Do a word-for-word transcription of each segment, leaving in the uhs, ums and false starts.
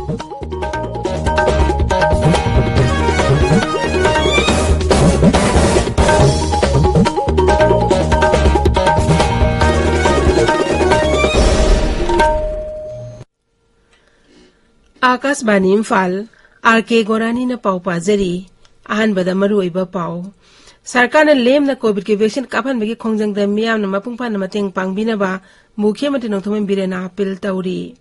ꯑꯥꯀꯥꯁꯕꯥꯅꯤ Imphal, R ꯀꯦ ꯒꯣꯔꯥꯅꯤꯅ ꯄꯥꯎ ꯄꯥꯖꯔꯤ꯫ ꯑꯍꯥꯟꯕꯗ ꯃꯔꯨꯑꯣꯏꯕ ꯄꯥꯎ꯫ ꯁꯔꯀꯥꯔꯅ ꯂꯦꯝꯅ ꯀꯣꯚꯤꯗꯀꯤ ꯚꯦꯛꯁꯤꯟ ꯀꯥꯞꯍꯟꯕꯒꯤ ꯈꯣꯡꯖꯪꯗ ꯃꯤꯌꯥꯝꯅ ꯃꯄꯨꯡ ꯐꯥꯅ ꯃꯇꯦꯡ ꯄꯥꯡꯕꯤꯅꯕ ꯃꯨꯈ꯭ꯌ ꯃꯟꯇ꯭ꯔꯤ ꯅꯣꯡꯊꯣꯝꯕꯝ ꯕꯤꯔꯦꯟꯅ ꯑꯥꯄꯤꯜ ꯇꯧꯔꯤ꯫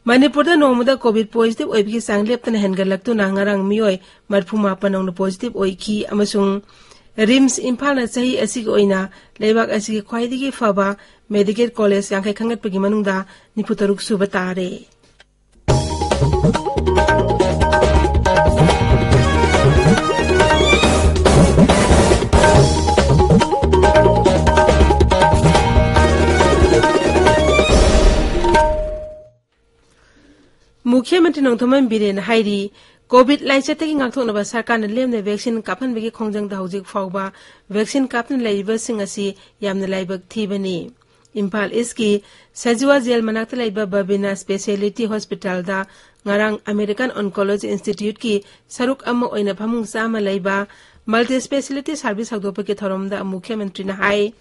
ꯃꯅꯤꯄꯨꯔꯗ ꯅꯣꯡꯃꯗ ꯀꯣꯚꯤꯗ ꯄꯣꯖꯤꯇꯤꯚ ꯑꯣꯏꯕꯒꯤ ꯆꯥꯡ ꯂꯦꯞꯇꯅ ꯍꯦꯟꯒꯠꯂꯛꯇꯨꯅ ꯉꯔꯥꯡ ꯃꯤꯑꯣꯏ ꯃꯔꯤꯐꯨ ꯃꯥꯄꯟ ꯅꯧꯅ ꯄꯣꯖꯤꯇꯤꯚ ꯑꯣꯏꯈꯤ ꯑꯃꯁꯨꯡ ꯔꯤꯝꯁ ꯏꯝꯐꯥꯜꯅ ꯆꯍꯤ ꯑꯁꯤꯒꯤ ꯑꯣꯏꯅ ꯂꯩꯕꯥꯛ ꯑꯁꯤꯒꯤ ꯈ꯭ꯋꯥꯏꯗꯒꯤ ꯐꯕ ꯃꯦꯗꯤꯀꯦꯜ ꯀꯣꯂꯦꯖ ꯌꯥꯡꯈꯩ ꯈꯟꯒꯠꯄꯒꯤ ꯃꯅꯨꯡꯗ ꯅꯤꯐꯨ ꯇꯔꯨꯛ ꯁꯨꯕ ꯇꯥꯔꯦ꯫ ꯃꯨꯈ꯭ꯌ ꯃꯟꯇ꯭ꯔꯤ ꯅꯣꯡꯊꯣꯝꯕꯝ ꯕꯤꯔꯦꯟꯅ ꯍꯥꯏꯔꯤ, ꯀꯣꯚꯤꯗ ꯂꯥꯏꯆꯠꯇꯒꯤ ꯉꯥꯛꯊꯣꯛꯅꯕ ꯁꯔꯀꯥꯔꯅ ꯂꯦꯝꯅ ꯚꯦꯛꯁꯤꯟ ꯀꯥꯞꯍꯟꯕꯒꯤ ꯈꯣꯡꯖꯪꯗ ꯍꯧꯖꯤꯛ ꯐꯥꯎꯕ ꯚꯦꯛꯁꯤꯟ ꯀꯥꯞꯇꯨꯅ ꯂꯩꯔꯤꯕꯁꯤꯡ ꯑꯁꯤ ꯌꯥꯝꯅ ꯂꯥꯏꯕꯛ ꯊꯤꯕꯅꯤ꯫ ꯏꯝꯐꯥꯜ ꯏꯁꯀꯤ ꯁꯖꯤꯋꯥ ꯖꯦꯜ ꯃꯅꯥꯛꯇ ꯂꯩꯕ ꯕꯕꯤꯅꯥ ꯁ꯭ꯄꯦꯁꯤꯌꯦꯂꯤꯇꯤ ꯍꯣꯁꯄꯤꯇꯥꯜꯗ ꯉꯔꯥꯡ ꯑꯃꯦꯔꯤꯀꯥꯟ ꯑꯣꯟꯀꯣꯂꯣꯖꯤ ꯏꯟꯁꯇꯤꯇ꯭ꯌꯨꯠꯀꯤ ꯁꯔꯨꯛ ꯑꯃ ꯑꯣꯏꯅ ꯐꯃꯨꯡ ꯆꯥꯝꯃ ꯂꯩꯕ ꯃꯜꯇꯤ ꯁ꯭ꯄꯦꯁꯤꯌꯦꯂꯤꯇꯤ ꯁꯥꯔꯚꯤꯁ ꯍꯧꯗꯣꯛꯄꯒꯤ ꯊꯧꯔꯝꯗ ꯃꯨꯈ꯭ꯌ ꯃꯟꯇ꯭ꯔꯤꯅ ꯍꯥꯏ,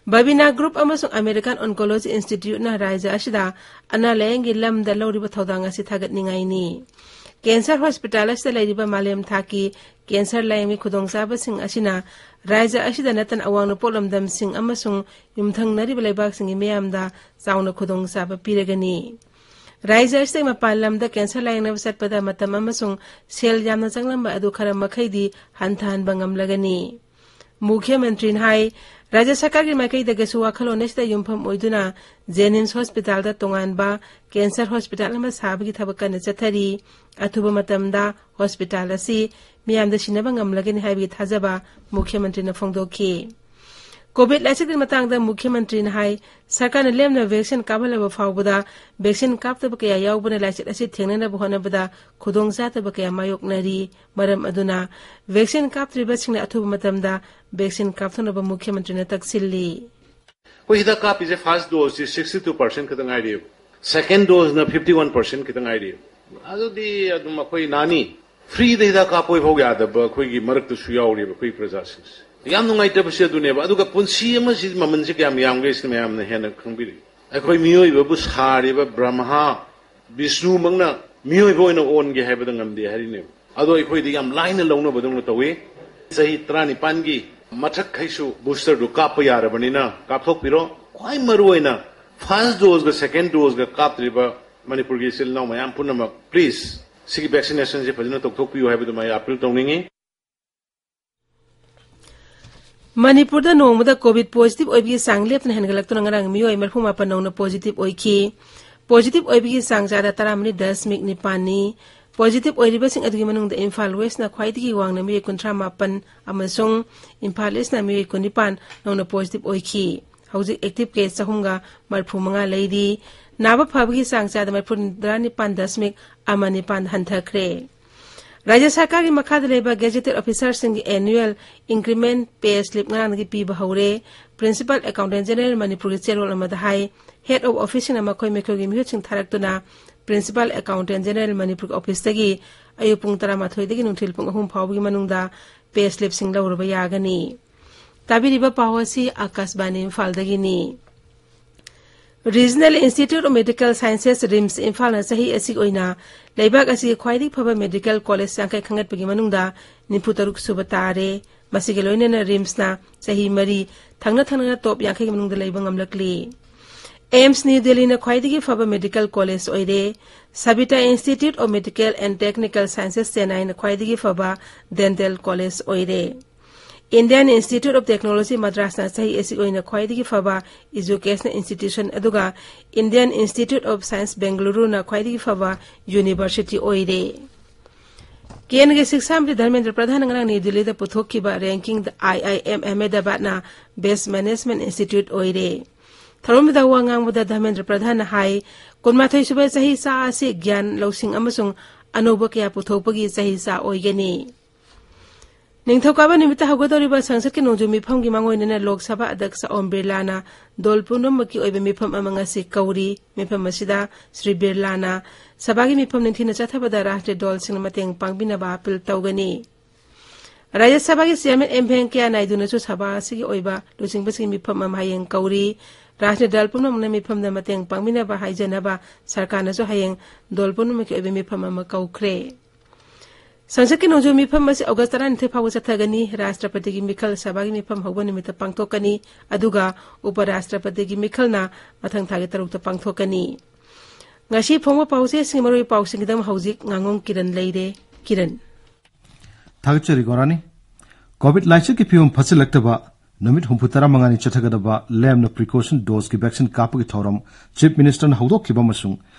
ꯕꯕꯤꯅꯥ ꯒ꯭ꯔꯨꯞ ꯑꯃꯁꯨꯡ ꯑꯃꯦꯔꯤꯀꯥꯟ ꯑꯣꯟꯀꯣꯂꯣꯖꯤ ꯏꯟꯁꯇꯤꯇ꯭ꯌꯨꯠꯅ ꯔꯥꯖ꯭ꯌ ꯑꯁꯤꯗ ꯑꯅꯥ ꯂꯥꯌꯦꯡꯒꯤ ꯂꯝꯗ ꯂꯧꯔꯤꯕ ꯊꯧꯗꯥꯡ ꯑꯁꯤ ꯊꯥꯒꯠꯅꯤꯡꯉꯥꯏꯅꯤ꯫ ꯀꯦꯟꯁꯔ ꯍꯣꯁꯄꯤꯇꯥꯜ ꯑꯁꯤꯗ ꯂꯩꯔꯤꯕ ꯃꯥꯂꯦꯝ ꯊꯥꯛꯀꯤ ꯀꯦꯟꯁꯔ ꯂꯥꯌꯦꯡꯕꯒꯤ ꯈꯨꯗꯣꯡꯆꯥꯕꯁꯤꯡ ꯑꯁꯤꯅ ꯔꯥꯖ꯭ꯌ ꯑꯁꯤꯗ ꯅꯠꯇꯅ ꯑꯋꯥꯡ ꯅꯣꯡꯄꯣꯛ ꯂꯝꯗꯝꯁꯤꯡ ꯑꯃꯁꯨꯡ ꯌꯨꯝꯊꯪꯅꯔꯤꯕ ꯂꯩꯕꯥꯛꯁꯤꯡꯒꯤ ꯃꯤꯌꯥꯝꯗ ꯆꯥꯎꯅ ꯈꯨꯗꯣꯡꯆꯥꯕ ꯄꯤꯔꯒꯅꯤ꯫ ꯔꯥꯖ꯭ꯌ ꯑꯁꯤꯗꯒꯤ ꯃꯄꯥꯟ ꯂꯝꯗ ꯀꯦꯟꯁꯔ ꯂꯥꯌꯦꯡꯅꯕ ꯆꯠꯄꯗ ꯃꯇꯝ ꯑꯃꯁꯨꯡ ꯁꯦꯜ ꯌꯥꯝꯅ ꯆꯪꯂꯝꯕ ꯑꯗꯨ ꯈꯔ ꯃꯈꯩꯗꯤ ꯍꯟꯊꯍꯟꯕ ꯉꯝꯂꯒꯅꯤ꯫ ꯃꯨꯈ꯭ꯌ ꯃꯟꯇ꯭ꯔꯤꯅ ꯍꯥꯏ, ꯔꯥꯖ꯭ꯌ ꯁꯔꯀꯥꯔꯒꯤ ꯃꯥꯏꯀꯩꯗꯒꯤꯁꯨ ꯋꯥꯈꯜꯂꯣꯟ ꯑꯁꯤꯗ ꯌꯨꯝꯐꯝ ꯑꯣꯏꯗꯨꯅ ꯖꯦꯅꯤꯝꯁ ꯍꯣꯁꯄꯤꯇꯥꯜꯗ ꯇꯣꯉꯥꯟꯕ ꯀꯦꯟꯁꯔ ꯍꯣꯁꯄꯤꯇꯥꯜ ꯑꯃ ꯁꯥꯕꯒꯤ ꯊꯕꯛ ꯀꯟꯅ ꯆꯠꯊꯔꯤ꯫ ꯑꯊꯨꯕ ꯃꯇꯝꯗ ꯍꯣꯁꯄꯤꯇꯥꯜ ꯑꯁꯤ ꯃꯤꯌꯥꯝꯗ ꯁꯤꯟꯅꯕ ꯉꯝꯂꯒꯅꯤ ꯍꯥꯏꯕꯒꯤ ꯊꯥꯖꯕ ꯃꯨꯈ꯭ꯌ ꯃꯟꯇ꯭ꯔꯤꯅ ꯐꯣꯡꯗꯣꯛꯈꯤ꯫ ꯀꯣꯚꯤꯗ ꯂꯥꯏꯆꯠꯀꯤ ꯃꯇꯥꯡꯗ ꯃꯨꯈ꯭ꯌ ꯃꯟꯇ꯭ꯔꯤꯅ ꯍꯥꯏ, ꯁꯔꯀꯥꯔꯅ ꯂꯦꯝꯅ ꯚꯦꯛꯁꯤꯟ ꯀꯥꯞꯍꯜꯂꯕ ꯐꯥꯎꯕꯗ ꯚꯦꯛꯁꯤꯟ ꯀꯥꯞꯇꯕ ꯀꯌꯥ ꯌꯥꯎꯕꯅ ꯂꯥꯏꯆꯠ ꯑꯁꯤ ꯊꯦꯡꯅꯅꯕ ꯍꯣꯠꯅꯕꯗ ꯈꯨꯗꯣꯡꯆꯥꯗꯕ ꯀꯌꯥ ꯃꯥꯌꯣꯛꯅꯔꯤ꯫ ꯃꯔꯝ ꯑꯗꯨꯅ ꯚꯦꯛꯁꯤꯟ ꯀꯥꯞꯇ꯭ꯔꯤꯕꯁꯤꯡꯅ ꯑꯊꯨꯕ ꯃꯇꯝꯗ ꯚꯦꯛꯁꯤꯟ ꯀꯥꯞꯊꯣꯛꯅꯕ ꯃꯨꯈ꯭ꯌ ꯃꯟꯇ꯭ꯔꯤꯅ ꯇꯛꯁꯤꯜꯂꯤ꯫ ꯑꯩꯈꯣꯏ ꯍꯤꯗꯥꯛ ꯀꯥꯞꯄꯤꯁꯦ ꯐꯥꯔꯁ ꯗꯣꯁꯁꯤ ꯁꯤꯛꯁꯇꯤ ꯇꯨ ꯄꯥꯔꯁꯦꯟ ꯈꯛꯇ ꯉꯥꯏꯔꯤꯕ, ꯁꯦꯀꯦꯟ ꯗꯣꯁꯅ ꯐꯤꯐꯇꯤ ꯋꯥꯟ ꯄꯥꯔꯁꯦꯟ ꯈꯛꯇ ꯉꯥꯏꯔꯤꯕ꯫ ꯑꯗꯨꯗꯤ ꯑꯗꯨꯝ ꯑꯩꯈꯣꯏ ꯅꯥꯅꯤ꯫ ꯐ꯭ꯔꯤꯗ ꯍꯤꯗꯥꯛ ꯀꯥꯞꯄꯣꯏ ꯐꯥꯎ ꯌꯥꯗꯕ ꯑꯩꯈꯣꯏꯒꯤ ꯃꯔꯛꯇꯁꯨ ꯌꯥꯎꯔꯤꯕ ꯑꯩꯈꯣꯏ ꯄ꯭ꯔꯖꯥꯁꯤꯡꯁꯦ꯫ ꯌꯥꯝ ꯅꯨꯡꯉꯥꯏꯇꯕꯁꯤ ꯑꯗꯨꯅꯦꯕ꯫ ꯑꯗꯨꯒ ꯄꯨꯟꯁꯤ ꯑꯃꯁꯤ ꯃꯃꯜꯁꯦ ꯀꯌꯥꯝ ꯌꯥꯝꯒꯦ ꯁꯤꯅ ꯃꯌꯥꯝꯅ ꯍꯦꯟꯅ ꯈꯪꯕꯤꯔꯤ꯫ ꯑꯩꯈꯣꯏ ꯃꯤꯑꯣꯏꯕꯕꯨ ꯁꯥꯔꯤꯕ ꯕ꯭ꯔꯍꯃꯥ ꯕꯤꯁꯅꯨꯃꯛꯅ ꯃꯤꯑꯣꯏꯕ ꯑꯣꯏꯅ ꯑꯣꯟꯒꯦ ꯍꯥꯏꯕꯗ ꯉꯝꯗꯦ ꯍꯥꯏꯔꯤꯅꯦꯕ꯫ ꯑꯗꯣ ꯑꯩꯈꯣꯏꯗꯤ ꯌꯥꯝ ꯂꯥꯏꯅ ꯂꯧꯅꯕꯗꯧꯅ ꯇꯧꯏ꯫ ꯆꯍꯤ ꯇꯔꯥꯅꯤꯄꯥꯟꯒꯤ ꯃꯊꯛꯈꯩꯁꯨ ꯕꯨꯁꯇꯔꯗꯨ ꯀꯥꯞꯄ ꯌꯥꯔꯕꯅꯤꯅ ꯀꯥꯞꯊꯣꯛꯄꯤꯔꯣ꯫ ꯈ꯭ꯋꯥꯏ ꯃꯔꯨ ꯑꯣꯏꯅ ꯐꯥꯔꯁ ꯗꯣꯁꯒ ꯁꯦꯀꯦꯟ ꯗꯣꯁꯒ ꯀꯥꯞꯇ꯭ꯔꯤꯕ ꯃꯅꯤꯄꯨꯔꯒꯤ ꯏꯆꯤꯜ ꯏꯅꯥꯎ ꯃꯌꯥꯝ ꯄꯨꯝꯅꯃꯛ, ꯄ꯭ꯂꯤꯖ, ꯁꯤꯒꯤ ꯚꯦꯛꯁꯤꯅꯦꯁꯟꯁꯦ ꯐꯖꯅ ꯇꯧꯊꯣꯛꯄꯤꯌꯨ ꯍꯥꯏꯕꯗꯨꯃ ꯑꯩ ꯑꯥꯄꯤꯜ ꯇꯧꯅꯤꯡꯉꯤ꯫ ꯃꯅꯤꯄꯨꯔꯗ ꯅꯣꯡꯃꯗ ꯀꯣꯚꯤꯗ ꯄꯣꯖꯤꯇꯤꯚ ꯑꯣꯏꯕꯒꯤ ꯆꯥꯡ ꯂꯦꯞꯇꯅ ꯍꯦꯟꯒꯠꯂꯛꯇꯨꯅ ꯉꯔꯥꯡ ꯃꯤꯑꯣꯏ ꯃꯔꯤꯐꯨ ꯃꯥꯄꯟ ꯅꯧꯅ ꯄꯣꯖꯤꯇꯤꯚ ꯑꯣꯏꯈꯤ꯫ ꯄꯣꯖꯤꯇꯤꯚ ꯑꯣꯏꯕꯒꯤ ꯆꯥꯡ ꯆꯥꯗ ꯇꯔꯥꯃꯔꯤ ꯗꯁꯃꯤꯛ ꯅꯤꯄꯥꯟꯅꯤ꯫ ꯄꯣꯖꯤꯇꯤꯚ ꯑꯣꯏꯔꯤꯕꯁꯤꯡ ꯑꯗꯨꯒꯤ ꯃꯅꯨꯡꯗ ꯏꯝꯐꯥꯜ ꯋꯦꯁꯅ ꯈ꯭ꯋꯥꯏꯗꯒꯤ ꯋꯥꯡꯅ ꯃꯤꯑꯣꯏ ꯀꯨꯟꯊ꯭ꯔꯥ ꯃꯥꯄꯟ ꯑꯃꯁꯨꯡ ꯏꯝꯐꯥꯜ ꯏꯁꯅ ꯃꯤꯑꯣꯏ ꯀꯨꯟꯅꯤꯄꯥꯟ ꯅꯧꯅ ꯄꯣꯖꯤꯇꯤꯚ ꯑꯣꯏꯈꯤ꯫ ꯍꯧꯖꯤꯛ ꯑꯦꯛꯇꯤꯚ ꯀꯦꯁ ꯆꯍꯨꯝꯒ ꯃꯔꯤꯐꯨ ꯃꯉꯥ ꯂꯩꯔꯤ꯫ ꯅꯥꯕ ꯐꯕꯒꯤ ꯆꯥꯡ ꯆꯥꯗ ꯃꯔꯤꯐꯨ ꯇꯔꯥꯅꯤꯄꯥꯟ ꯗꯁꯃꯤꯛ ꯑꯃ ꯅꯤꯄꯥꯟ ꯍꯟꯊꯈ꯭ꯔꯦ꯫ ꯔꯥꯖ꯭ꯌ ꯁꯔꯀꯥꯔꯒꯤ ꯃꯈꯥꯗ ꯂꯩꯕ ꯒꯦꯖꯦꯇꯦꯗ ꯑꯣꯐꯤꯁꯥꯔꯁꯤꯡꯒꯤ ꯑꯦꯅꯨꯑꯦꯜ ꯏꯟꯀ꯭ꯔꯤꯃꯦꯟ ꯄꯦ ꯁ꯭ꯂꯤꯞ ꯉꯔꯥꯡꯗꯒꯤ ꯄꯤꯕ ꯍꯧꯔꯦ꯫ ꯄ꯭ꯔꯤꯟꯁꯤꯄꯥꯜ ꯑꯦꯀꯥꯎꯟꯇꯦꯟ ꯖꯦꯅꯔꯦꯜ ꯃꯅꯤꯄꯨꯔꯒꯤ ꯆꯦꯔꯣꯜ ꯑꯃꯗ ꯍꯥꯏ, ꯍꯦꯗ ꯑꯣꯐ ꯑꯣꯐꯤꯁꯁꯤꯡꯅ ꯃꯈꯣꯏ ꯃꯈꯣꯏꯒꯤ ꯃꯤꯍꯨꯠꯁꯤꯡ ꯊꯥꯔꯛꯇꯨꯅ ꯄ꯭ꯔꯤꯟꯁꯤꯄꯥꯜ ꯑꯦꯀꯥꯎꯟꯇꯦꯟ ꯖꯦꯅꯔꯦꯜ ꯃꯅꯤꯄꯨꯔꯒꯤ ꯑꯣꯐꯤꯁꯇꯒꯤ ꯑꯌꯨꯛ ꯄꯨꯡ ꯇꯔꯥꯃꯥꯊꯣꯏꯗꯒꯤ ꯅꯨꯡꯊꯤꯜ ꯄꯨꯡ ꯑꯍꯨꯝ ꯐꯥꯎꯕꯒꯤ ꯃꯅꯨꯡꯗ ꯄꯦ ꯁ꯭ꯂꯤꯞꯁꯤꯡ ꯂꯧꯔꯨꯕ ꯌꯥꯒꯅꯤ꯫ ꯇꯥꯕꯤꯔꯤꯕ ꯄꯥꯎ ꯑꯁꯤ ꯑꯥꯀꯥꯁꯕꯥꯅꯤ ꯏꯝꯐꯥꯜꯗꯒꯤꯅꯤ꯫ Regional institute of medical sciences, RIMS, ꯏꯝꯐꯥꯜꯅ ꯆꯍꯤ ꯑꯁꯤꯒꯤ ꯑꯣꯏꯅ ꯂꯩꯕꯥꯛ ꯑꯁꯤꯒꯤ ꯈ꯭ꯋꯥꯏꯗꯒꯤ ꯐꯕ ꯃꯦꯗꯤꯀꯦꯜ ꯀꯣꯂꯦꯖ ꯌꯥꯡꯈꯩ ꯈꯟꯒꯠꯄꯒꯤ ꯃꯅꯨꯡꯗ ꯅꯤꯐꯨ ꯇꯔꯨꯛ ꯁꯨꯕ ꯇꯥꯔꯦ꯫ ꯃꯁꯤꯒ ꯂꯣꯏꯅꯅ ꯔꯤꯝꯁꯅ ꯆꯍꯤ ꯃꯔꯤ ꯊꯪꯅ ꯊꯪꯅꯅ ꯇꯣꯞ ꯌꯥꯡꯈꯩꯒꯤ ꯃꯅꯨꯡꯗ ꯂꯩꯕ ꯉꯝꯂꯛꯂꯤ꯫ ꯑꯦꯝꯁ ꯅ꯭ꯌꯨ ꯗꯦꯜꯂꯤꯅ ꯈ꯭ꯋꯥꯏꯗꯒꯤ ꯐꯕ ꯃꯦꯗꯤꯀꯦꯜ ꯀꯣꯂꯦꯖ ꯑꯣꯏꯔꯦ꯫ Saveetha institute of medical and technical sciences, ꯆꯦꯟꯅꯥꯏꯅ ꯈ꯭ꯋꯥꯏꯗꯒꯤ ꯐꯕ ꯗꯦꯟꯇꯦꯜ ꯀꯣꯂꯦꯖ ꯑꯣꯏꯔꯦ꯫ ꯏꯟꯗꯤꯌꯟ ꯏꯟꯁꯇꯤꯇ꯭ꯌꯨꯠ ꯑꯣꯐ ꯇꯦꯛꯅꯣꯂꯣꯖꯤ ꯃꯗ꯭ꯔꯥꯁꯅ ꯆꯍꯤ ꯑꯁꯤꯒꯤ ꯑꯣꯏꯅ ꯈ꯭ꯋꯥꯏꯗꯒꯤ ꯐꯕ ꯏꯖꯨꯀꯦꯁꯅꯦꯜ ꯏꯟꯁꯇꯤꯇ꯭ꯌꯨꯁꯟ, ꯑꯗꯨꯒ ꯏꯟꯗꯤꯌꯟ ꯏꯟꯁꯇꯤꯇ꯭ꯌꯨꯠ ꯑꯣꯐ ꯁꯥꯏꯟꯁ ꯕꯦꯡꯒꯂꯨꯔꯨꯅ ꯈ꯭ꯋꯥꯏꯗꯒꯤ ꯐꯕ ꯌꯨꯅꯤꯚꯔꯁꯤꯇꯤ ꯑꯣꯏꯔꯦ꯫ ꯀꯦꯟꯗ꯭ꯔꯒꯤ ꯁꯤꯛꯁꯥ ꯃꯟꯇ꯭ꯔꯤ ꯙꯔꯃꯦꯟꯗ꯭ꯔ ꯄ꯭ꯔꯙꯥꯟꯅ ꯉꯔꯥꯡ ꯅ꯭ꯌꯨ ꯗꯤꯜꯂꯤꯗ ꯄꯨꯊꯣꯛꯈꯤꯕ ꯔꯦꯡꯀꯤꯡꯗ ꯑꯥꯏ ꯑꯥꯏ ꯑꯦꯝ ꯑꯍꯃꯦꯗꯥꯕꯥꯗꯅ ꯕꯦꯁ ꯃꯦꯅꯦꯖꯃꯦꯟꯠ ꯏꯟꯁꯇꯤꯇ꯭ꯌꯨꯠ ꯑꯣꯏꯔꯦ꯫ ꯊꯧꯔꯝꯗꯨꯗ ꯋꯥ ꯉꯥꯡꯕꯗ ꯙꯔꯃꯦꯟꯗ꯭ꯔ ꯄ꯭ꯔꯙꯥꯟꯅ ꯍꯥꯏ, ꯀꯨꯟꯃꯥꯊꯣꯏ ꯁꯨꯕ ꯆꯍꯤ ꯆꯥ ꯑꯁꯤ ꯒ꯭ꯌꯥꯟ ꯂꯧꯁꯤꯡ ꯑꯃꯁꯨꯡ ꯑꯅꯧꯕ ꯀꯌꯥ ꯄꯨꯊꯣꯛꯄꯒꯤ ꯆꯍꯤ ꯆꯥ ꯑꯣꯏꯒꯅꯤ꯫ ꯅꯤꯡꯊꯧꯀꯥꯕ ꯅꯨꯃꯤꯠꯇ ꯍꯧꯒꯗꯧꯔꯤꯕ ꯁꯪꯁꯠꯀꯤ ꯅꯣꯡꯖꯨ ꯃꯤꯐꯝꯒꯤ ꯃꯥꯡꯑꯣꯏꯅꯅ ꯂꯣꯛ ꯁꯚꯥ ꯑꯗ꯭ꯌꯛꯁ ꯑꯣꯝ ꯕꯤꯔꯂꯥꯅ ꯗꯣꯜ ꯄꯨꯝꯅꯃꯛꯀꯤ ꯑꯣꯏꯕ ꯃꯤꯐꯝ ꯑꯃ ꯉꯁꯤ ꯀꯧꯔꯤ꯫ ꯃꯤꯐꯝ ꯑꯁꯤꯗ ꯁ꯭ꯔꯤ ꯕꯤꯔꯂꯥꯅ ꯁꯚꯥꯒꯤ ꯃꯤꯐꯝ ꯅꯤꯡꯊꯤꯅ ꯆꯠꯊꯕꯗ ꯔꯥꯁꯇ꯭ꯔꯤꯌ ꯗꯣꯜꯁꯤꯡꯅ ꯃꯇꯦꯡ ꯄꯥꯡꯕꯤꯅꯕ ꯑꯥꯄꯤꯜ ꯇꯧꯒꯅꯤ꯫ ꯔꯥꯖ꯭ꯌ ꯁꯚꯥꯒꯤ ꯆꯤꯌꯥꯔꯃꯦꯟ ꯑꯦꯝ ꯚꯦꯡꯀꯌꯥ ꯅꯥꯏꯗꯨꯅꯁꯨ ꯁꯚꯥ ꯑꯁꯤꯒꯤ ꯑꯣꯏꯕ ꯂꯨꯆꯤꯡꯕꯁꯤꯡꯒꯤ ꯃꯤꯐꯝ ꯑꯃ ꯍꯌꯦꯡ ꯀꯧꯔꯤ꯫ ꯔꯥꯖꯅꯤꯇꯤ ꯗꯜ ꯄꯨꯝꯅꯃꯛꯅ ꯃꯤꯐꯝꯗ ꯃꯇꯦꯡ ꯄꯥꯡꯃꯤꯟꯅꯕ ꯍꯥꯏꯖꯅꯕ ꯁꯔꯀꯥꯔꯅꯁꯨ ꯍꯌꯦꯡ ꯗꯣꯜ ꯄꯨꯝꯅꯃꯛꯀꯤ ꯑꯣꯏꯕ ꯃꯤꯐꯝ ꯑꯃ ꯀꯧꯈ꯭ꯔꯦ꯫ ꯁꯪꯁꯠꯀꯤ ꯅꯣꯡꯖꯨ ꯃꯤꯐꯝ ꯑꯁꯤ ꯑꯣꯒꯁ ꯇꯔꯥꯅꯤꯊꯣꯏ ꯐꯥꯎꯕ ꯆꯠꯊꯒꯅꯤ꯫ ꯔꯥꯁꯇ꯭ꯔꯄꯇꯤꯒꯤ ꯃꯤꯈꯜ ꯁꯚꯥꯒꯤ ꯃꯤꯐꯝ ꯍꯧꯕ ꯅꯨꯃꯤꯠꯇ ꯄꯥꯡꯊꯣꯛꯀꯅꯤ, ꯑꯗꯨꯒ ꯎꯄ ꯔꯥꯁꯇ꯭ꯔꯄꯇꯤꯒꯤ ꯃꯤꯈꯜꯅ ꯃꯊꯪ ꯊꯥꯒꯤ ꯇꯔꯨꯛꯇ ꯄꯥꯡꯊꯣꯛꯀꯅꯤ꯫ ꯉꯁꯤ ꯐꯣꯡꯕ ꯄꯥꯎꯆꯦꯁꯤꯡ, ꯃꯔꯨꯑꯣꯏꯕ ꯄꯥꯎꯁꯤꯡꯒꯤꯗꯃꯛ ꯍꯧꯖꯤꯛ ꯉꯥꯉꯣꯝ ꯀꯤꯔꯟ ꯂꯩꯔꯦ꯫ ꯀꯤꯔꯟ꯫ ꯊꯥꯒꯠꯆꯔꯤ ꯒꯣꯔꯥꯅꯤ꯫ ꯀꯣꯚꯤꯗ ꯂꯥꯏꯆꯠꯀꯤ ꯐꯤꯕꯝ ꯐꯠꯁꯤꯜꯂꯛꯇꯕ ꯅꯨꯃꯤꯠ ꯍꯨꯝꯐꯨ ꯇꯔꯥ ꯃꯉꯥꯅꯤ ꯆꯠꯊꯒꯗꯕ ꯂꯦꯝꯅ ꯄ꯭ꯔꯤꯀꯣꯁꯟ ꯗꯣꯁꯀꯤ ꯚꯦꯛꯁꯤꯟ ꯀꯥꯞꯄꯒꯤ ꯊꯧꯔꯝ ꯆꯤꯐ ꯃꯤꯅꯤꯁꯇꯔꯅ ꯍꯧꯗꯣꯛꯈꯤꯕ ꯑꯃꯁꯨꯡ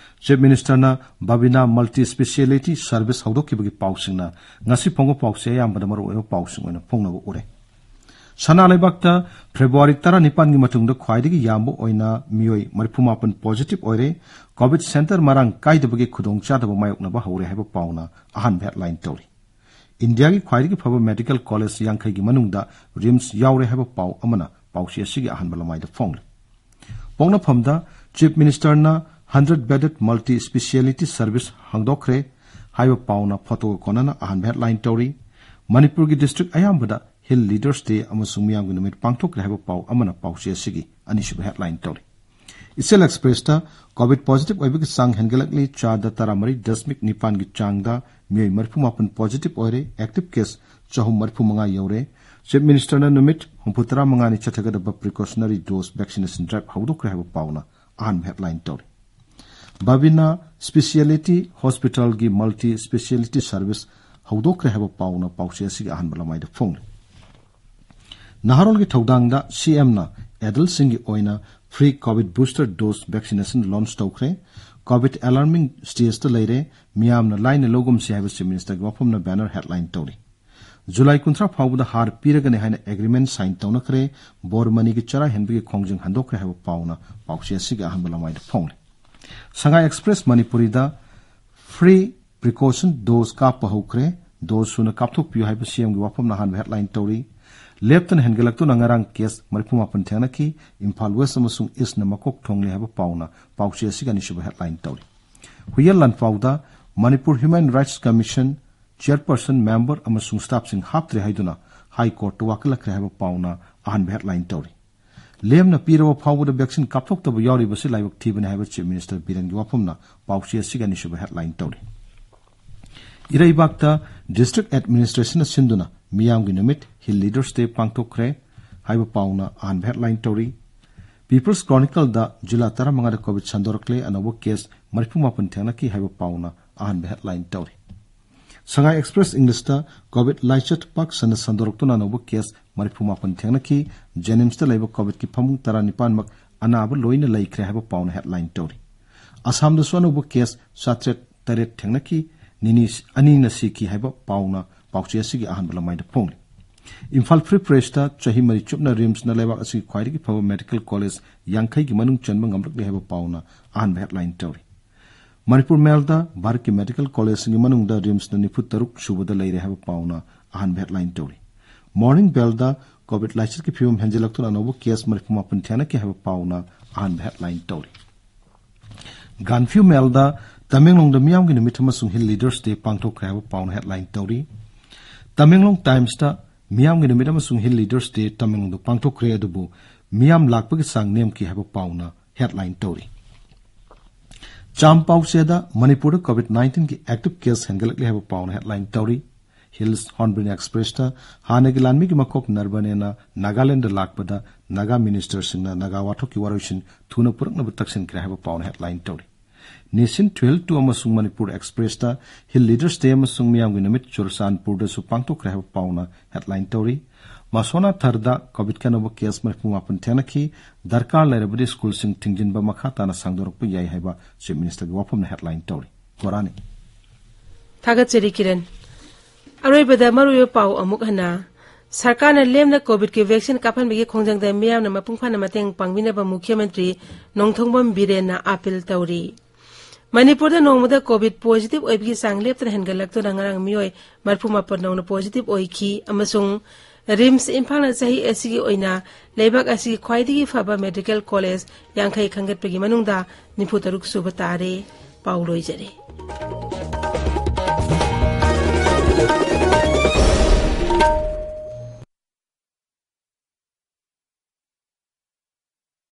ꯆꯤꯐ ꯃꯤꯅꯤꯁꯇꯔꯅ ꯕꯕꯤꯅꯥ ꯃꯜꯇꯤ ꯁ꯭ꯄꯦꯁꯤꯌꯦꯂꯤꯇꯤ ꯁꯔꯚꯤꯁ ꯍꯧꯗꯣꯛꯈꯤꯕꯒꯤ ꯄꯥꯎꯁꯤꯡꯅ ꯉꯁꯤ ꯐꯣꯡꯕ ꯄꯥꯎꯆꯦ ꯑꯌꯥꯝꯕꯗ ꯃꯔꯨꯑꯣꯏꯕ ꯄꯥꯎꯁꯤꯡ ꯑꯣꯏꯅ ꯐꯣꯡꯅꯕ ꯎꯔꯦ꯫ ꯁꯅꯥ ꯂꯩꯕꯥꯛꯇ ꯐꯦꯕ꯭ꯔꯨꯋꯥꯔꯤ ꯇꯔꯥꯅꯤꯄꯥꯟꯒꯤ ꯃꯇꯨꯡꯗ ꯈ꯭ꯋꯥꯏꯗꯒꯤ ꯌꯥꯝꯕ ꯑꯣꯏꯅ ꯃꯤꯑꯣꯏ ꯃꯔꯤꯐꯨ ꯃꯥꯄꯟ ꯄꯣꯖꯤꯇꯤꯚ ꯑꯣꯏꯔꯦ꯫ ꯀꯣꯚꯤꯗ ꯁꯦꯟꯇꯔ ꯃꯔꯥꯡ ꯀꯥꯏꯗꯕꯒꯤ ꯈꯨꯗꯣꯡꯆꯥꯗꯕ ꯃꯥꯌꯣꯛꯅꯕ ꯍꯧꯔꯦ ꯍꯥꯏꯕ ꯄꯥꯎꯅ ꯑꯍꯥꯟꯕ ꯍꯦꯗꯂꯥꯏꯟ ꯇꯧꯔꯤ꯫ ꯏꯟꯗꯤꯌꯥꯒꯤ ꯈ꯭ꯋꯥꯏꯗꯒꯤ ꯐꯕ ꯃꯦꯗꯤꯀꯦꯜ ꯀꯣꯂꯦꯖ ꯌꯥꯡꯈꯩꯒꯤ ꯃꯅꯨꯡꯗ ꯔꯤꯝꯁ ꯌꯥꯎꯔꯦ ꯍꯥꯏꯕ ꯄꯥꯎ ꯑꯃꯅ ꯄꯥꯎꯆꯦ ꯑꯁꯤꯒꯤ ꯑꯍꯥꯟꯕ ꯂꯃꯥꯏꯗ ꯐꯣꯡꯂꯤ꯫ ꯄꯣꯛꯅꯐꯝꯗ chief ꯃꯤꯅꯤꯁꯇꯔꯅ hundred ꯕꯦꯗꯦꯗ multi speciality service ꯍꯥꯡꯗꯣꯛꯈ꯭ꯔꯦ ꯍꯥꯏꯕ ꯄꯥꯎꯅ ꯐꯣꯇꯣꯒ ꯀꯣꯟꯅꯅ ꯑꯍꯥꯟꯕ ꯍꯦꯗꯂꯥꯏꯟ ꯇꯧꯔꯤ꯫ ꯃꯅꯤꯄꯨꯔꯒꯤ ꯗꯤꯁꯇ꯭ꯔꯤꯛ ꯑꯌꯥꯝꯕꯗ ꯍꯤꯜ ꯂꯤꯗꯔꯁ ꯗꯦ ꯑꯃꯁꯨꯡ ꯃꯤꯌꯥꯝꯒꯤ ꯅꯨꯃꯤꯠ ꯄꯥꯡꯊꯣꯛꯈ꯭ꯔꯦ ꯍꯥꯏꯕ ꯄꯥꯎ ꯑꯃꯅ ꯄꯥꯎꯆꯦ ꯑꯁꯤꯒꯤ ꯑꯅꯤꯁꯨꯕ ꯍꯦꯗꯂꯥꯏꯟ ꯇꯧꯔꯤ꯫ ꯏꯆꯦꯜ ꯑꯦꯛꯁꯄ꯭ꯔꯦꯁꯇ ꯀꯣꯚꯤꯗ ꯄꯣꯖꯤꯇꯤꯚ ꯑꯣꯏꯕꯒꯤ ꯆꯥꯡ ꯍꯦꯟꯒꯠꯂꯛꯂꯤ, ꯆꯥꯗ ꯇꯔꯥꯃꯔꯤ ꯗꯁꯃꯤꯛ ꯅꯤꯄꯥꯟꯒꯤ ꯆꯥꯡꯗ ꯃꯤꯑꯣꯏ ꯃꯔꯤꯐꯨ ꯃꯥꯄꯟ ꯄꯣꯖꯤꯇꯤꯚ ꯑꯣꯏꯔꯦ, ꯑꯦꯛꯇꯤꯚ ꯀꯦꯁ ꯆꯍꯨꯝ ꯃꯔꯤꯐꯨ ꯃꯉꯥ ꯌꯧꯔꯦ꯫ ꯆꯤꯐ ꯃꯤꯅꯤꯁꯇꯔꯅ ꯅꯨꯃꯤꯠ ꯍꯨꯝꯐꯨ ꯇꯔꯥ ꯃꯉꯥꯅꯤ ꯆꯠꯊꯒꯗꯕ ꯄ꯭ꯔꯤꯀꯣꯁꯅꯔꯤ ꯗꯣꯁ ꯚꯦꯛꯁꯤꯅꯦꯁꯟ ꯗ꯭ꯔꯥꯏꯚ ꯍꯧꯗꯣꯛꯈ꯭ꯔꯦ ꯍꯥꯏꯕ ꯄꯥꯎꯅ ꯑꯍꯥꯟꯕ ꯍꯦꯗꯂꯥꯏꯟ ꯇꯧꯔꯤ꯫ ꯕꯕꯤꯅꯥ ꯁ꯭ꯄꯦꯁꯤꯌꯦꯂꯤꯇꯤ ꯍꯣꯁꯄꯤꯇꯥꯜꯒꯤ ꯃꯜꯇꯤ ꯁ꯭ꯄꯦꯁꯤꯌꯦꯂꯤꯇꯤ ꯁꯔꯚꯤꯁ ꯍꯧꯗꯣꯛꯈ꯭ꯔꯦ ꯍꯥꯏꯕ ꯄꯥꯎꯅ ꯄꯥꯎꯆꯦ ꯑꯁꯤꯒꯤ ꯑꯍꯥꯟꯕ ꯂꯃꯥꯏꯗ ꯐꯣꯡꯂꯤ꯫ ꯅꯍꯥꯔꯣꯜꯒꯤ ꯊꯧꯗꯥꯡꯗ ꯁꯤꯑꯦꯝꯅ ꯑꯦꯗꯜꯁꯤꯡꯒꯤ ꯑꯣꯏꯅ free COVID booster dose vaccination launch ꯇꯧꯈ꯭ꯔꯦ꯫ ꯀꯣꯚꯤꯗ ꯑꯦꯂꯥꯔꯃꯤꯡ ꯁ꯭ꯇꯦꯖꯇ ꯂꯩꯔꯦ, ꯃꯤꯌꯥꯝꯅ ꯂꯥꯏꯅ ꯂꯧꯒꯨꯝꯁꯤ ꯍꯥꯏꯕ ꯆꯤꯐ ꯃꯤꯅꯤꯁꯇꯔꯒꯤ ꯋꯥꯐꯝꯅ ꯕꯦꯅꯔ ꯍꯦꯗꯂꯥꯏꯟ ꯇꯧꯔꯤ꯫ ꯖꯨꯂꯥꯏ ꯀꯨꯟꯊ꯭ꯔꯥ ꯐꯥꯎꯕꯗ ꯍꯥꯔ ꯄꯤꯔꯒꯅꯤ ꯍꯥꯏꯅ ꯑꯦꯒ꯭ꯔꯤꯃꯦꯟ ꯁꯥꯏꯟ ꯇꯧꯅꯈ꯭ꯔꯦ꯫ ꯕꯣꯔ ꯃꯅꯤꯒꯤ ꯆꯔꯥ ꯍꯦꯟꯕꯒꯤ ꯈꯣꯡꯖꯪ ꯍꯟꯗꯣꯛꯈ꯭ꯔꯦ ꯍꯥꯏꯕ ꯄꯥꯎꯅ ꯄꯥꯎꯆꯦ ꯑꯁꯤꯒꯤ ꯑꯍꯥꯟꯕ ꯂꯃꯥꯏꯗ ꯐꯣꯡꯂꯤ꯫ ꯁꯉꯥꯏ ꯑꯦꯛꯁꯄ꯭ꯔꯦꯁ ꯃꯅꯤꯄꯨꯔꯤꯗ ꯐ꯭ꯔꯤ ꯄ꯭ꯔꯤꯀꯣꯁꯟ ꯗꯣꯁ ꯀꯥꯞꯄ ꯍꯧꯈ꯭ꯔꯦ꯫ Dose ꯁꯨꯅ ꯀꯥꯞꯊꯣꯛꯄꯤꯌꯨ ꯍꯥꯏꯕ ꯁꯤ ꯑꯦꯝꯒꯤ ꯋꯥꯐꯝꯅ ꯑꯍꯥꯟꯕ headline ꯇꯧꯔꯤ꯫ ꯂꯦꯞꯇꯅ ꯍꯦꯟꯒꯠꯂꯛꯇꯨꯅ ꯉꯔꯥꯡ case ꯃꯔꯤꯐꯨ ꯃꯥꯄꯟ ꯊꯦꯡꯅꯈꯤ꯫ ꯏꯝꯐꯥꯜ West ꯑꯃꯁꯨꯡ Eastꯅ ꯃꯀꯣꯛ ꯊꯣꯡꯂꯦ ꯍꯥꯏꯕ ꯄꯥꯎꯅ ꯄꯥꯎꯆꯦ ꯑꯁꯤꯒꯤ ꯑꯅꯤꯁꯨꯕ headline ꯇꯧꯔꯤ꯫ ꯍꯨꯏꯌꯦꯟ ꯂꯥꯟꯐꯥꯎꯗ Manipur Human Rights Commission chairperson, member ꯑꯃꯁꯨꯡ staffꯁꯤꯡ ꯍꯥꯞꯇ꯭ꯔꯦ ꯍꯥꯏꯗꯨꯅ High Courtꯇ ꯋꯥꯀꯠꯂꯛꯈ꯭ꯔꯦ ꯍꯥꯏꯕ ꯄꯥꯎꯅ ꯑꯍꯥꯟꯕ headline ꯇꯧꯔꯤ꯫ ꯂꯦꯝꯅ ꯄꯤꯔꯕ ꯐꯥꯎꯕꯗ vaccine ꯀꯥꯞꯊꯣꯛꯇꯕ ꯌꯥꯎꯔꯤꯕꯁꯤ ꯂꯥꯏꯕꯛ ꯊꯤꯕꯅꯤ ꯍꯥꯏꯕ Chief Minister ꯕꯤꯔꯦꯟꯒꯤ ꯋꯥꯐꯝꯅ ꯄꯥꯎꯆꯦ ꯑꯁꯤꯒꯤ ꯑꯅꯤꯁꯨꯕ headline ꯇꯧꯔꯤ꯫ ꯏꯔꯩꯕꯥꯛꯇ district administrationꯅ ꯁꯤꯟꯗꯨꯅ ꯃꯤꯌꯥꯝꯒꯤ ꯅꯨꯃꯤꯠ Hill Leaders Day ꯄꯥꯡꯊꯣꯛꯈ꯭ꯔꯦ ꯍꯥꯏꯕ ꯄꯥꯎꯅ ꯑꯍꯥꯟꯕ headline ꯇꯧꯔꯤ꯫ People's Chronicleꯗ ꯖꯤꯂꯥ ꯇꯔꯥꯃꯉꯥꯗ COVID ꯁꯟꯗꯣꯔꯛꯂꯦ, ꯑꯅꯧꯕ case ꯃꯔꯤꯐꯨ ꯃꯥꯄꯟ ꯊꯦꯡꯅꯈꯤ ꯍꯥꯏꯕ ꯄꯥꯎꯅ ꯑꯍꯥꯟꯕ headline ꯇꯧꯔꯤ꯫ Sangai Express Englishꯇ COVID ꯂꯥꯏꯆꯠ ꯄꯥꯛ ꯁꯟꯅ ꯁꯟꯗꯣꯔꯛꯇꯨꯅ ꯑꯅꯧꯕ case ꯃꯔꯤꯐꯨ ꯃꯥꯄꯟ ꯊꯦꯡꯅꯈꯤ꯫ JNIMSꯇ ꯂꯩꯕ COVIDꯀꯤ ꯐꯃꯨꯡ ꯇꯔꯥꯅꯤꯄꯥꯟꯃꯛ ꯑꯅꯥꯕ ꯂꯣꯏꯅ ꯂꯩꯈ꯭ꯔꯦ ꯍꯥꯏꯕ ꯄꯥꯎꯅ headline ꯇꯧꯔꯤ꯫ ꯑꯁꯥꯝꯗꯁꯨ ꯑꯅꯧꯕ case ꯆꯥꯇ꯭ꯔꯦꯠ ꯇꯔꯦꯠ ꯊꯦꯡꯅꯈꯤ, ꯅꯤꯅꯤ, ꯑꯅꯤꯅ ꯁꯤꯈꯤ ꯍꯥꯏꯕ ꯄꯥꯎꯅ ꯄꯥꯎꯆꯦ ꯑꯁꯤꯒꯤ ꯑꯍꯥꯟꯕ ꯂꯃꯥꯏꯗ ꯐꯣꯡꯂꯤ꯫ ꯏꯝꯐꯥꯜ Free Pressꯇ ꯆꯍꯤ ꯃꯔꯤ ꯆꯨꯞꯅ RIMSꯅ ꯂꯩꯕꯥꯛ ꯑꯁꯤꯒꯤ ꯈ꯭ꯋꯥꯏꯗꯒꯤ ꯐꯕ medical college ꯌꯥꯡꯈꯩꯒꯤ ꯃꯅꯨꯡ ꯆꯟꯕ ꯉꯝꯂꯛꯂꯦ ꯍꯥꯏꯕ ꯄꯥꯎꯅ ꯑꯍꯥꯟꯕ headline ꯇꯧꯔꯤ꯫ ꯃꯅꯤꯄꯨꯔ Mailꯗ ꯚꯥꯔꯠꯀꯤ medical collegeꯁꯤꯡꯒꯤ ꯃꯅꯨꯡꯗ RIMSꯅ ꯅꯤꯐꯨ ꯇꯔꯨꯛ ꯁꯨꯕꯗ ꯂꯩꯔꯦ ꯍꯥꯏꯕ ꯄꯥꯎꯅ ꯑꯍꯥꯟꯕ headline ꯇꯧꯔꯤ꯫ Morning Bellꯗ COVID ꯂꯥꯏꯆꯠꯀꯤ ꯐꯤꯕꯝ ꯍꯦꯟꯖꯤꯜꯂꯛꯇꯨꯅ ꯑꯅꯧꯕ case ꯃꯔꯤꯐꯨ ꯃꯥꯄꯟ ꯊꯦꯡꯅꯈꯤ ꯍꯥꯏꯕ ꯄꯥꯎꯅ ꯑꯍꯥꯟꯕ headline ꯇꯧꯔꯤ꯫ Gaanphiu Mailꯗ ꯇꯃꯦꯡꯂꯣꯡꯗ ꯃꯤꯌꯥꯝꯒꯤ ꯅꯨꯃꯤꯠ ꯑꯃꯁꯨꯡ Hill Leaders Day ꯄꯥꯡꯊꯣꯛꯈ꯭ꯔꯦ ꯍꯥꯏꯕ ꯄꯥꯎꯅ headline ꯇꯧꯔꯤ꯫ Tamenglong Timesꯇ ꯃꯤꯌꯥꯝꯒꯤ ꯅꯨꯃꯤꯠ ꯑꯃꯁꯨꯡ Hill Leaders Day ꯇꯃꯦꯡꯂꯣꯡꯗ ꯄꯥꯡꯊꯣꯛꯈ꯭ꯔꯦ, ꯑꯗꯨꯕꯨ ꯃꯤꯌꯥꯝ ꯂꯥꯛꯄꯒꯤ ꯆꯥꯡ ꯅꯦꯝꯈꯤ ꯍꯥꯏꯕ ꯄꯥꯎꯅ headline ꯇꯧꯔꯤ꯫ ꯆꯥꯝ ꯄꯥꯎꯆꯦꯗ ꯃꯅꯤꯄꯨꯔꯗ COVID nineteenꯒꯤ active case ꯍꯦꯟꯒꯠꯂꯛꯂꯦ ꯍꯥꯏꯕ ꯄꯥꯎꯅ headline ꯇꯧꯔꯤ꯫ Hills Hornbill Expressꯇ ꯍꯥꯟꯅꯒꯤ ꯂꯥꯟꯃꯤꯒꯤ ꯃꯀꯣꯛ ꯅꯔꯕꯅꯦꯅ ꯅꯥꯒꯥꯂꯦꯟꯗ ꯂꯥꯛꯄꯗ ꯅꯥꯒꯥ ministerꯁꯤꯡꯅ ꯅꯥꯒꯥ ꯋꯥꯊꯣꯛꯀꯤ ꯋꯥꯔꯣꯏꯁꯤꯟ ꯊꯨꯅ ꯄꯨꯔꯛꯅꯕ ꯇꯛꯁꯤꯟꯈ꯭ꯔꯦ ꯍꯥꯏꯕ ꯄꯥꯎꯅ headline ꯇꯧꯔꯤ꯫ Nation twelve two ꯑꯃꯁꯨꯡ ꯃꯅꯤꯄꯨꯔ Expressꯇ Hill Leaders Day ꯑꯃꯁꯨꯡ ꯃꯤꯌꯥꯝꯒꯤ ꯅꯨꯃꯤꯠ ꯆꯨꯔꯆꯥꯟꯄꯨꯔꯗꯁꯨ ꯄꯥꯡꯊꯣꯛꯈ꯭ꯔꯦ ꯍꯥꯏꯕ ꯄꯥꯎꯅ headline ꯇꯧꯔꯤ꯫ ꯃꯁꯣꯅꯥ ꯊꯔꯗ COVIDꯀꯤ ꯑꯅꯧꯕ case ꯃꯔꯤꯐꯨ ꯃꯥꯄꯟ ꯊꯦꯡꯅꯈꯤ꯫ ꯗꯔꯀꯥꯔ ꯂꯩꯔꯕꯗꯤ schoolꯁꯤꯡ ꯊꯤꯡꯖꯤꯟꯕ ꯃꯈꯥ ꯇꯥꯅ ꯁꯥꯡꯗꯣꯔꯛꯄ ꯌꯥꯏ ꯍꯥꯏꯕ Chief Ministerꯒꯤ ꯋꯥꯐꯝꯅ headline ꯇꯧꯔꯤ꯫ ꯒꯣꯔꯥꯅꯤ꯫ ꯊꯥꯒꯠꯆꯔꯤ ꯀꯤꯔꯟ꯫ ꯑꯔꯣꯏꯕꯗ ꯃꯔꯨꯑꯣꯏꯕ ꯄꯥꯎ ꯑꯃꯨꯛ ꯍꯟꯅ꯫ ꯁꯔꯀꯥꯔꯅ ꯂꯦꯝꯅ COVIDꯀꯤ vaccine ꯀꯥꯞꯍꯟꯕꯒꯤ ꯈꯣꯡꯖꯪꯗ ꯃꯤꯌꯥꯝꯅ ꯃꯄꯨꯡ ꯐꯥꯅ ꯃꯇꯦꯡ ꯄꯥꯡꯕꯤꯅꯕ ꯃꯨꯈ꯭ꯌ ꯃꯟꯇ꯭ꯔꯤ ꯅꯣꯡꯊꯣꯡꯕꯝ ꯕꯤꯔꯦꯟꯅ appeal ꯇꯧꯔꯤ꯫ ꯃꯅꯤꯄꯨꯔꯗ ꯅꯣꯡꯃꯗ ꯀꯣꯚꯤꯗ ꯄꯣꯖꯤꯇꯤꯚ ꯑꯣꯏꯕꯒꯤ ꯆꯥꯡ ꯂꯦꯞꯇꯅ ꯍꯦꯟꯒꯠꯂꯛꯇꯨꯅ ꯉꯔꯥꯡ ꯃꯤꯑꯣꯏ ꯃꯔꯤꯐꯨ ꯃꯥꯄꯟ ꯅꯧꯅ ꯄꯣꯖꯤꯇꯤꯚ ꯑꯣꯏꯈꯤ ꯑꯃꯁꯨꯡ ꯔꯤꯝꯁ ꯏꯝꯐꯥꯜꯅ ꯆꯍꯤ ꯑꯁꯤꯒꯤ ꯑꯣꯏꯅ ꯂꯩꯕꯥꯛ ꯑꯁꯤꯒꯤ ꯈ꯭ꯋꯥꯏꯗꯒꯤ ꯐꯕ ꯃꯦꯗꯤꯀꯦꯜ ꯀꯣꯂꯦꯖ ꯌꯥꯡꯈꯩ ꯈꯟꯒꯠꯄꯒꯤ ꯃꯅꯨꯡꯗ ꯅꯤꯐꯨ ꯇꯔꯨꯛ ꯁꯨꯕ ꯇꯥꯔꯦ꯫ ꯄꯥꯎ ꯂꯣꯏꯖꯔꯦ꯫